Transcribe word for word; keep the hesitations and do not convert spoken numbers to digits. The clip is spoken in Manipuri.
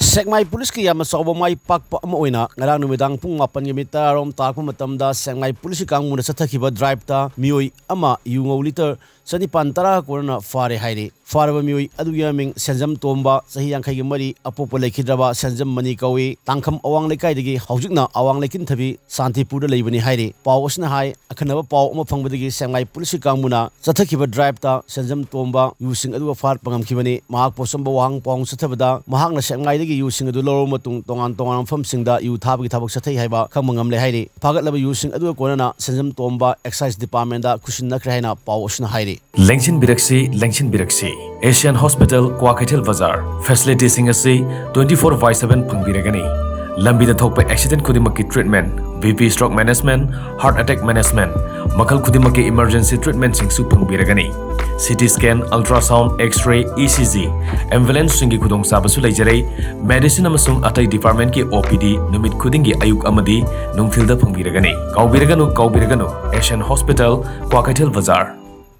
ꯁꯦꯛꯃꯥꯏ ꯄꯨꯂꯤꯁꯀꯤ ꯌꯥꯝꯅ ꯆꯥꯎꯕ ꯃꯥꯏ ꯄꯥꯛꯄ ꯑꯃ ꯑꯣꯏꯅ ꯉꯔꯥꯡ ꯅꯨꯃꯤꯗꯥꯡ ꯄꯨꯡ ꯃꯥꯄꯟꯒꯤ ꯃꯤꯅꯤꯠ ꯇꯔꯥꯔꯣꯝ ꯇꯥꯔꯛꯄ ꯃꯇꯝꯗ ꯁꯦꯛꯃꯥꯏ ꯄꯨꯂꯤꯁꯀꯤ ꯀꯥꯡꯕꯨꯅ ꯆꯠꯊꯈꯤꯕ ꯗ꯭ꯔꯥꯏꯚꯇ ꯃꯤꯑꯣꯏ ꯑꯃ ꯌꯨ ꯉꯧ ꯂꯤꯇꯔ ꯆꯅꯤꯄꯥꯟ ꯇꯔꯥ ꯀꯣꯟꯅꯅ ꯐꯥꯔꯦ ꯍꯥꯏꯔꯤ꯫ ꯐꯥꯔꯕ ꯃꯤꯑꯣꯏ ꯑꯗꯨꯒꯤ ꯃꯃꯤꯡ ꯁꯦꯟꯖꯝ ꯇꯣꯝꯕ, ꯆꯍꯤ ꯌꯥꯡꯈꯩꯒꯤ ꯃꯔꯤ, ꯑꯄꯣꯛꯄ ꯂꯩꯈꯤꯗ꯭ꯔꯕ ꯁꯦꯟꯖꯝ ꯃꯅꯤ ꯀꯧꯏ꯫ ꯇꯥꯡꯈꯝ ꯑꯋꯥꯡ ꯂꯩꯀꯥꯏꯗꯒꯤ, ꯍꯧꯖꯤꯛꯅ ꯑꯋꯥꯡ ꯂꯩꯀꯤꯟꯊꯕꯤ ꯁꯥꯟꯇꯤꯄꯨꯔꯗ ꯂꯩꯕꯅꯤ ꯍꯥꯏꯔꯤ꯫ ꯄꯥꯎ ꯑꯁꯤꯅ ꯍꯥꯏ, ꯑꯈꯟꯅꯕ ꯄꯥꯎ ꯑꯃ ꯐꯪꯕꯗꯒꯤ ꯁꯦꯛꯃꯥꯏ ꯄꯨꯂꯤꯁꯀꯤ ꯀꯥꯡꯕꯨꯅ ꯆꯠꯊꯈꯤꯕ ꯗ꯭ꯔꯥꯏꯚꯇ ꯁꯦꯟꯖꯝ ꯇꯣꯝꯕ ꯌꯨꯁꯤꯡ ꯑꯗꯨ ꯐꯥꯔꯛꯄ ꯉꯝꯈꯤꯕꯅꯤ꯫ ꯃꯍꯥꯛꯄꯨ ꯑꯆꯨꯝꯕ ꯋꯥꯍꯪ ꯄꯥꯎꯍꯪ ꯆꯠꯊꯕꯗ ꯃꯍꯥꯛꯅ ꯁꯦꯛꯃꯥꯏꯗꯒꯤ ꯌꯨꯁꯤꯡ ꯑꯗꯨ ꯂꯧꯔꯕ ꯃꯇꯨꯡ ꯇꯣꯉꯥꯟ ꯇꯣꯉꯥꯟꯕ ꯃꯐꯝꯁꯤꯡꯗ ꯌꯨ ꯊꯥꯕꯒꯤ ꯊꯕꯛ ꯆꯠꯊꯩ ꯍꯥꯏꯕ ꯈꯪꯕ ꯉꯝꯂꯦ ꯍꯥꯏꯔꯤ꯫ ꯐꯥꯒꯠꯂꯕ ꯌꯨꯁꯤꯡ ꯑꯗꯨꯒ ꯀꯣꯟꯅꯅ ꯁꯦꯟꯖꯝ ꯇꯣꯝꯕ ꯑꯦꯛꯁꯥꯏꯖ ꯗꯤꯄꯥꯔꯠꯃꯦꯟꯗ ꯈꯨꯠꯁꯤꯟꯅꯈ꯭ꯔꯦ ꯍꯥꯏꯅ ꯄꯥꯎ ꯑꯁꯤꯅ ꯍꯥꯏꯔꯤ꯫ ꯂꯦꯡꯁꯤꯟꯕꯤꯔꯛꯁꯤ, ꯂꯦꯡꯁꯤꯟꯕꯤꯔꯛꯁꯤ꯫ ꯑꯦꯁꯤꯌꯥꯟ ꯍꯣꯁꯄꯤꯇꯥꯜ, ꯀ꯭ꯋꯥꯀꯩꯊꯦꯜ ꯕꯖꯥꯔ꯫ ꯐꯦꯁꯤꯂꯤꯇꯤꯁꯤꯡ ꯑꯁꯤ twenty four by seven ꯐꯪꯕꯤꯔꯒꯅꯤ꯫ ꯂꯝꯕꯤꯗ ꯊꯣꯛꯄ ꯑꯦꯛꯁꯤꯗꯦꯟ ꯈꯨꯗꯤꯡꯃꯛꯀꯤ treatment, B P, stroke management, heart attack management, ꯃꯈꯜ ꯈꯨꯗꯤꯡꯃꯛꯀꯤ ꯏꯃꯔꯖꯦꯟꯁꯤ ꯇ꯭ꯔꯤꯠꯃꯦꯟꯁꯤꯡꯁꯨ ꯐꯪꯕꯤꯔꯒꯅꯤ꯫ C T scan, ultrasound, X-ray, E C G, ꯑꯦꯝꯕꯨꯂꯦꯟꯁꯁꯤꯡꯒꯤ ꯈꯨꯗꯣꯡꯆꯥꯕꯁꯨ ꯂꯩꯖꯔꯦ꯫ ꯃꯦꯗꯤꯁꯤꯟ ꯑꯃꯁꯨꯡ ꯑꯇꯩ ꯗꯤꯄꯥꯔꯠꯃꯦꯟꯀꯤ ꯑꯣ ꯄꯤ ꯗꯤ ꯅꯨꯃꯤꯠ ꯈꯨꯗꯤꯡꯒꯤ ꯑꯌꯨꯛ ꯑꯃꯗꯤ ꯅꯨꯡꯊꯤꯜꯗ ꯐꯪꯕꯤꯔꯒꯅꯤ꯫ ꯀꯥꯎꯕꯤꯔꯒꯅꯨ, ꯀꯥꯎꯕꯤꯔꯒꯅꯨ, ꯑꯦꯁꯤꯌꯥꯟ ꯍꯣꯁꯄꯤꯇꯥꯜ, ꯀ꯭ꯋꯥꯀꯩꯊꯦꯜ ꯕꯖꯥꯔ꯫